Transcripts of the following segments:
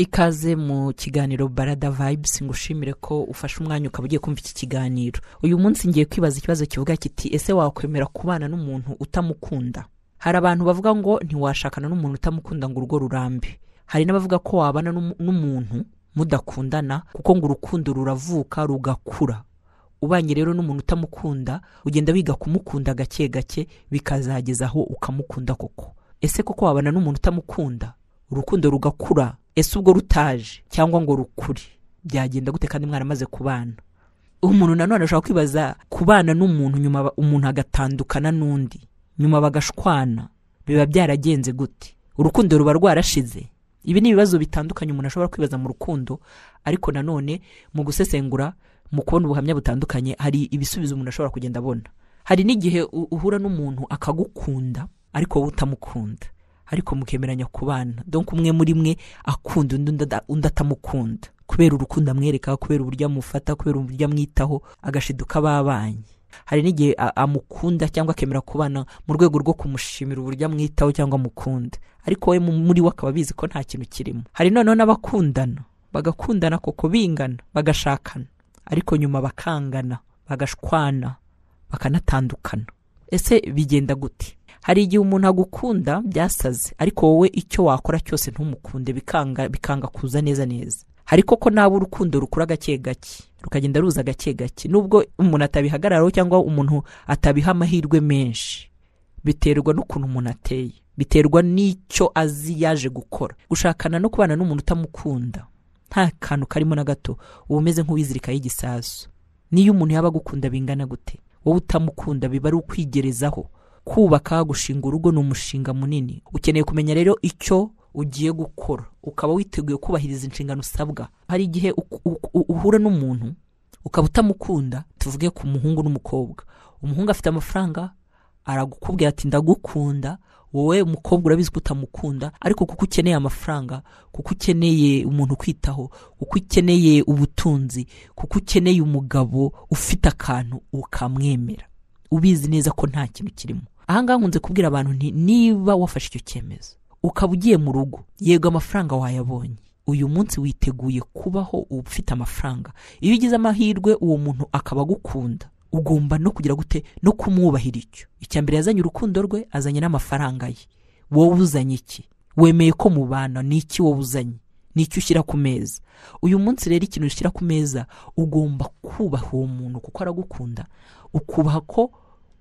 Ikaze mu kiganiro Barada Vibes, ngushimire ko ufashe umwanya ukaba ugiye kumva iki kiganiro. Uyu munsi ngiye kwibaza ikibazo kivuga kiti: ese wakwemera kubana n'umuntu utamukunda? Hari abantu bavuga ngo ntiwashakana n'umuntu utamukunda ngo urugo rurambe. Hari n'abavuga ko wabana n'umuntu mudakundana kuko ngo urukundo ruravuka rugakura. Ubanye rero n'umuntu utamukunda, ugenda wiga kumukunda gake gake, bikazageza aho ukamukunda koko. Ese koko wabana n'umuntu utamukunda, urukundo rugakura? Ese ubwo rutaje cyangwa ngo rukure byagenda gute kandi mwaramaze kubana? Umuntu nanone ashobora kwibaza kubana n'umuntu nyuma umuntu agatandukana n'undi, nyuma bagashwana, biba byaragenze gute? Urukundo ruba rwarashize? Ibi ni ibibazo bitandukanye umuntu ashobora kwibaza mu rukundo, ariko nanone mu gusesengura, mu kubona ubuhamya butandukanye, hari ibisubizo umuntu ashobora kugenda abona. Hari n'igihe uhura n'umuntu akagukunda ariko wowe utamukunda, ariko mukemeranya kubana. Donc umwe muri mwe akunda undi atamukunda, kubera urukundo amwereka, kubera uburyo amufata, kubera uburyo amwitaho, agashiduka babanye. Hari n'igihe amukunda cyangwa akemera kubana mu rwego rwo kumushimira uburyo amwitaho cyangwa amukunda, ariko we muri we akaba abizi ko nta kintu kirimo. Hari noneho n'abakundana, bagakundana koko bingana, bagashakana, ariko nyuma bakangana, bagashwana, bakanatandukana. Ese bigenda gute? Hari igihe umuntu agukunda byasaze, ariko wowe icyo wakora cyose ntumukunde, bikanga kuza neza neza. Hari koko nabo urukundo rukura gake gake, rukagenda ruza gake gake, nubwo umuntu atabihagararaho cyangwa umuntu atabiha amahirwe menshi. Biterwa n'ukuntu umuntu ateye, biterwa n'icyo azi yaje gukora. Gushakana no kubana n'umuntu utamukunda nta kantu karimo na gato, uba umeze nk'uwizirikaho igisasu. Niyo umuntu yaba agukunda bingana gute, wowe utamukunda biba ari ukwigerezaho. Kubaka, gushinga urugo ni umushinga munini. Ukeneye kumenya rero icyo ugiye gukora, ukaba witeguye kubahiriza inshingano usabwa. Hari igihe uhura n'umuntu ukaba utamukunda, tuvuge ku muhungu n'umukobwa. Umuhungu afite amafaranga, aragukubwira ati ndagukunda, wowe umukobwa urabizi ko utamukunda, ariko kuko ukeneye amafaranga, kuko ukeneye umuntu ukwitaho, kuko ukeneye ubutunzi, kuko ukeneye umugabo ufite akantu, ukamwemera ubizi neza ko nta kintu kirimo. Aha ngaha nkunze kubwira abantu nti niba wafashe icyo cyemezo ukaba ugiye mu rugo, yego amafaranga wayabonye, uyu munsi witeguye kubaho ufite amafaranga. Iyo ugize amahirwe uwo muntu akaba agukunda, ugomba no kugira gute? No kumwubahira icyo. Icya mbere yazanye urukundo rwe, azanye n'amafaranga ye. Wowe uzanye iki? Wemeye ko mubana, ni iki wowe uzanye? Ni icyo ushyira ku meza. Uyu munsi rero ikintu ushyira ku meza, ugomba kubaha uwo muntu kuko aragukunda, ukubaha ko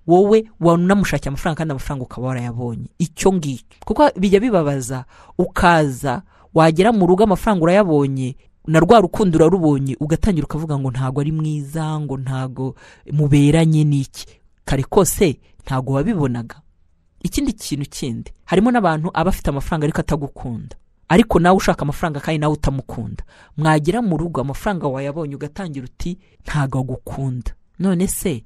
wowe wanamushakiye amafaranga kandi amafaranga ukaba warayabonye. Icyo ngicyo kuko bijya bibabaza, ukaza wagera mu rugo amafaranga urayabonye, na rwa rukundo urarubonye, ugatangira ukavuga ngo ntago ari mwiza, ngo ntago muberanye n'iki. Kare kose ntago wabibonaga. Ikindi kintu kindi, harimo n'abantu aba afite amafaranga ariko atagukunda, ariko nawe ushaka amafaranga kandi nawe utamukunda. Mwagera mu rugo amafaranga wayabonye, ugatangira uti ntago agukunda. None se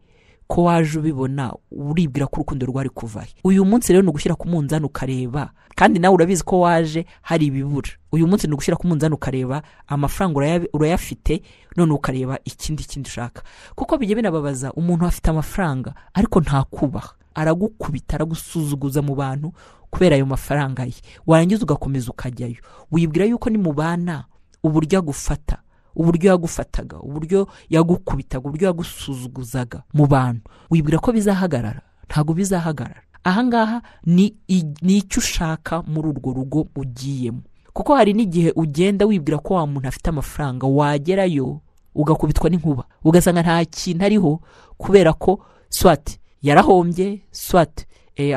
ko waje ubibona, uribwira ko urukundo rwari kuvahe? Uyu munsi rero ni ugushyira ku munzani ukareba, kandi nawe urabizi ko waje hari ibibura. Uyu munsi ni ugushyira ku munzani ukareba amafaranga urayafite, none ukareba ikindi kindi ushaka. Kuko bijya binababaza, umuntu afite amafaranga ariko ntakubaha, aragukubita, aragusuzuguza mu bantu kubera ayo mafaranga ye, warangiza ugakomeza ukajyayo wibwira yuko nimubana uburyo agufata, uburyo yagufataga, uburyo yagukubitaga, uburyo yagusuzuguzaga mu bantu, wibwira ko bizahagarara. Ntabwo bizahagarara. Aha ngaha ni icyo ushaka muri urwo rugo ugiyemo. Kuko hari n'igihe ugenda wibwira ko wa muntu afite amafaranga, wagerayo ugakubitwa n'inkuba, ugasanga nta kintu ariho, kubera ko swat yarahombye, swat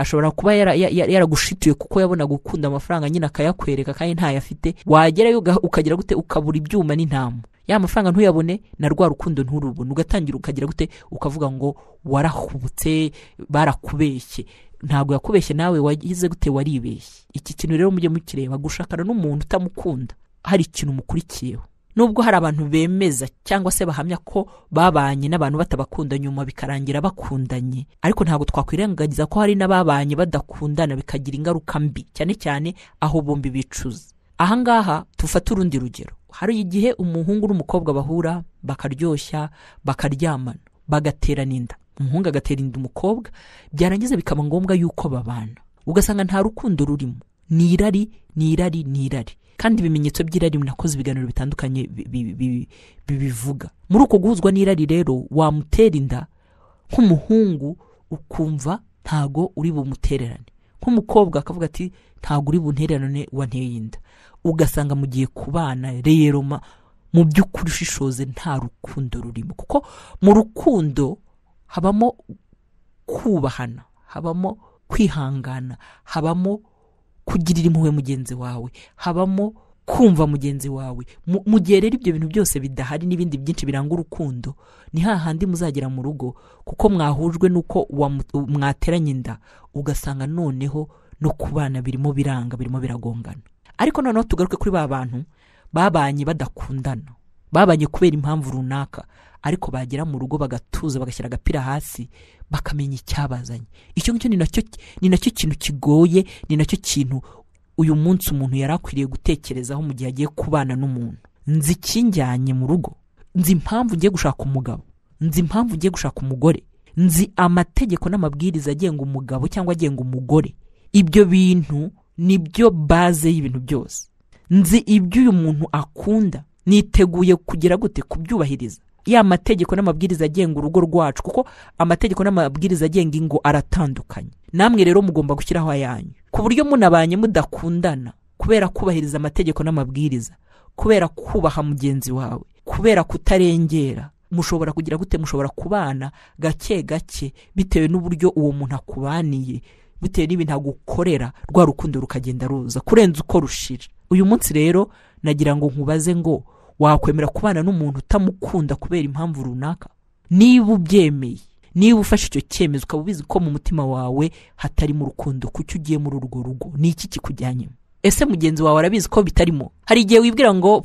ashobora kuba yaragushituye kuko yabona gukunda amafaranga nyine akayakwereka kandi ntayafite. Wagerayo ukagira gute? Ukabura ibyuma n'intama, ya mafaranga ntuyabone, na rwa rukundo nturubone, ugatangira ukagira gute? Ukavuga ngo warahubutse, barakubeshye. Ntabwo yakubeshye, nawe wagize gute? Waribeshye. Iki kintu rero mujye mukireba, gushakana n'umuntu utamukunda hari ikintu mukurikiyeho. Nubwo hari abantu bemeza cyangwa se bahamya ko babanye n'abantu batabakunda nyuma bikarangira bakundanye, ariko ntabwo twakwirengagiza ko hari n'ababanye badakundana bikagira ingaruka mbi, cyane cyane aho bombi bicuza. Aha ngaha tufate urundi rugero. Hari igihe umuhungu n'umukobwa bahura bakaryoshya, bakaryamana, bagaterana inda. Umuhungu agatera inda umukobwa, byarangiza bikaba ngombwa yuko babana. Ugasanga nta rukundo rurimo, ni irari, ni irari, ni irari. Kandi ibimenyetso by'irari nakoze ibiganiro bitandukanye bibivuga. Muri uko guhuzwa n'irari rero wamutera inda nk'umuhungu ukumva ntago uri bumutererane, nk'umukobwa akavuga ati ntago uri buntererane wanteye inda, ugasanga mugiye kubana rero mu by'ukuri ushishoze nta rukundo rurimo. Kuko mu rukundo habamo kubahana, habamo kwihangana, habamo kugirira impuhwe mugenzi wawe, habamo kumva mugenzi wawe. Mu gihe rero ibyo bintu byose bidahari n'ibindi byinshi biranga urukundo, ni hahandi muzagera mu rugo kuko mwahujwe n'uko mwateranye inda, ugasanga noneho no kubana birimo biranga, birimo biragongana. Ariko noneho tugaruke kuri ba bantu babanye badakundana, babanye kubera impamvu runaka, ariko bagera mu rugo bagatuza, bagashyira agapira hasi, bakamenya icyabazanye. Icyo ngicyo ni nacyo kintu kigoye, ni nacyo kintu uyu munsi umuntu yari akwiriye gutekerezaho mu gihe agiye kubana n'umuntu. Nzi ikinjyanye mu rugo, nzi impamvu ngiye gushaka umugabo, nzi impamvu ngiye gushaka umugore, nzi amategeko n'amabwiriza agenga umugabo cyangwa agenga umugore. Ibyo bintu nibyo base y'ibintu byose. Nzi ibyo uyu muntu akunda, niteguye kugira gute kubyubahiriza ya mategeko n'amabwiriza agenga urugo rwacu, kuko amategeko n'amabwiriza agenga ingo aratandukanye. Namwe rero mugomba gushyiraho ayanyu, ku buryo munabanye mudakundana kubera kubahiriza amategeko n'amabwiriza, kubera kubaha mugenzi wawe, kubera kutarengera, mushobora kugira gute, mushobora kubana gake gake bitewe n'uburyo uwo muntu akubaniye, bitewe n'ibintu agukorera, rwa rukundo rukagenda ruza kurenza uko rushira. Uyu munsi rero nagira ngo nkubaze ngo wakwemera kubana n'umuntu utamukunda kubera impamvu runaka? Niba ubyemeye, niba ufashe icyo cyemezo ukaba ubizi ko mu mutima wawe hatarimo urukundo, kuki ugiye muri urwo rugo? Ni iki kikujyanyemo? Ese mugenzi wawe arabizi ko bitarimo? Hari igihe wibwira ngo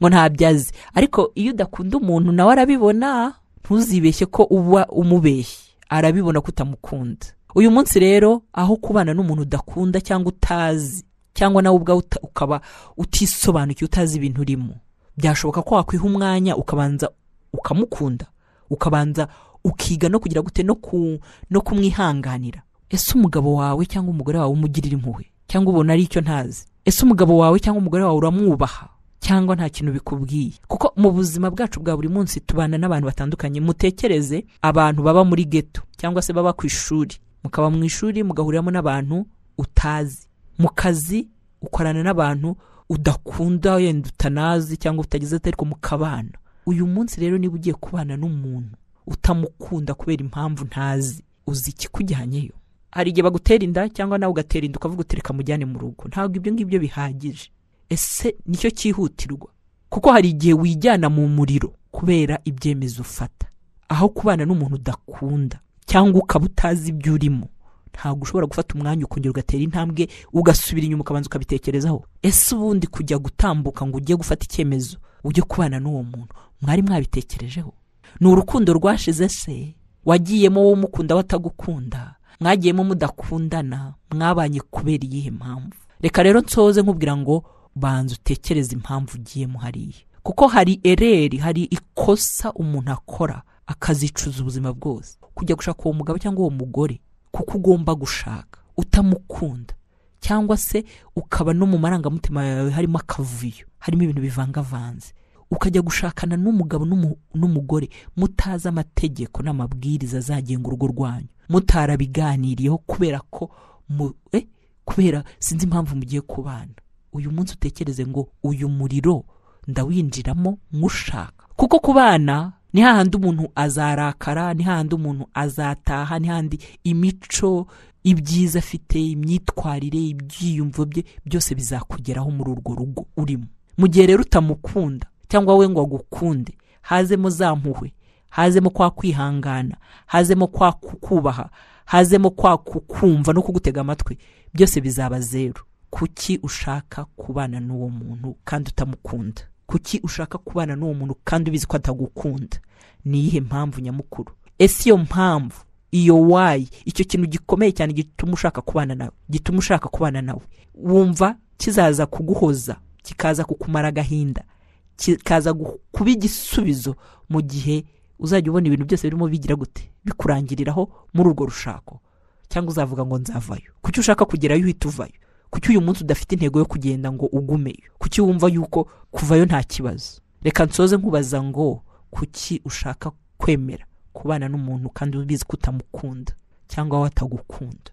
ngo ntabyazi, ariko iyo udakunda umuntu nawe arabibona. Ntuzibeshye ko uba umubeshye, arabibona ko utamukunda. Uyu munsi rero aho kubana n'umuntu udakunda cyangwa utazi, cyangwa nawe ubwawe ukaba utisobanukiwe, utazi ibintu urimo, byashoboka ko wakwiha umwanya ukabanza ukamukunda, ukabanza ukiga no kugira gute no kumwihanganira. Ese umugabo wawe cyangwa umugore wawe umugirira impuhwe, cyangwa ubona ari icyo ntazi? Ese umugabo wawe cyangwa umugore wawe uramwubaha, cyangwa nta kintu bikubwiye? Kuko mu buzima bwacu bwa buri munsi tubana n'abantu batandukanye. Mutekereze abantu baba muri ghetto cyangwa se baba ku ishuri, mukaba mu ishuri mugahuriramo n'abantu utazi, mu kazi ukorana n'abantu udakunda, wenda utanazi cyangwa utagize, ariko mukabana. Uyu munsi rero niba ugiye kubana n'umuntu utamukunda kubera impamvu ntazi, uzi ikikujyanyeyo? Hari igihe bagutera inda cyangwa nawe ugatera inda ukavuga uti reka mujyane mu rugo. Ntabwo ibyo ngibyo bihagije. Ese nicyo cyihutirwa? Kuko hari igihe wijyana mu muriro kubera ibyemezo ufata. Aho kubana n'umuntu udakunda cyangwa ukaba utazi ibyo urimo, ntabwo ushobora gufata umwanya ukongera ugatera intambwe, ugasubira inyuma ukabanza ukabitekerezaho. Ese ubundi kujya gutambuka ngo ujye gufata icyemezo ujye kubana n'uwo muntu, mwari mwabitekerejeho? Ni urukundo rwashize se? Wagiyemo wowe umukunda watagukunda, mwagiyemo mudakundana, mwabanye kubera iyihe mpamvu? Reka rero nsoze nkubwira ngo banza utekereze impamvu ugiyemo hariya, kuko hari ereri, hari ikosa umuntu akora akazicuza ubuzima bwose. Kujya gushaka uwo mugabo cyangwa uwo mugore kuko ugomba gushaka utamukunda, cyangwa se ukaba no mu marangamutima yawe harimo akavuyo, harimo ibintu bivangavanze, ukajya gushakana n'umugabo n'umugore mutazi amategeko n'amabwiriza azagenga urugo rwanyu, mutarabiganiriyeho kubera ko kubera sinzi impamvu mugiye kubana. Uyu munsi utekereze ngo uyu muriro ndawinjiramo nkushaka. Kuko kubana ni hahandi umuntu azarakara, ni hahandi umuntu azataha, ni hahandi imico, ibyiza afite, imyitwarire, ibyiyumvo bye byose bizakugeraho muri urwo rugo urimo. Mu gihe rero utamukunda cyangwa we ngo agukunde, hazemo za mpuhwe, hazemo kwa kwihangana, hazemo kwa kukubaha, hazemo kwa kukumva no kugutega amatwi, byose bizaba zero. Kuki ushaka kubana n'uwo muntu kandi utamukunda? Kuki ushaka kubana n'uwo muntu kandi ubizi ko atagukunda? Ni iyihe mpamvu nyamukuru? Ese iyo mpamvu, iyo why, icyo kintu gikomeye cyane gituma ushaka kubana nawe, gituma ushaka kubana nawe, wumva kizaza kuguhoza, kikaza kukumara agahinda, kikaza kuba igisubizo mu gihe uzajya ubona ibintu byose birimo bigira gute, bikurangiriraho muri urwo rushako, cyangwa uzavuga ngo nzavayo? Kuki ushaka kugerayo uhita uvayo? Kuki uyu munsi udafite intego yo kugenda ngo ugumeyo? Kuki wumva yuko kuvayo nta kibazo? Reka nsoze nkubaza ngo kuki ushaka kwemera kubana n'umuntu kandi ubizi ko utamukunda cyangwa we atagukunda?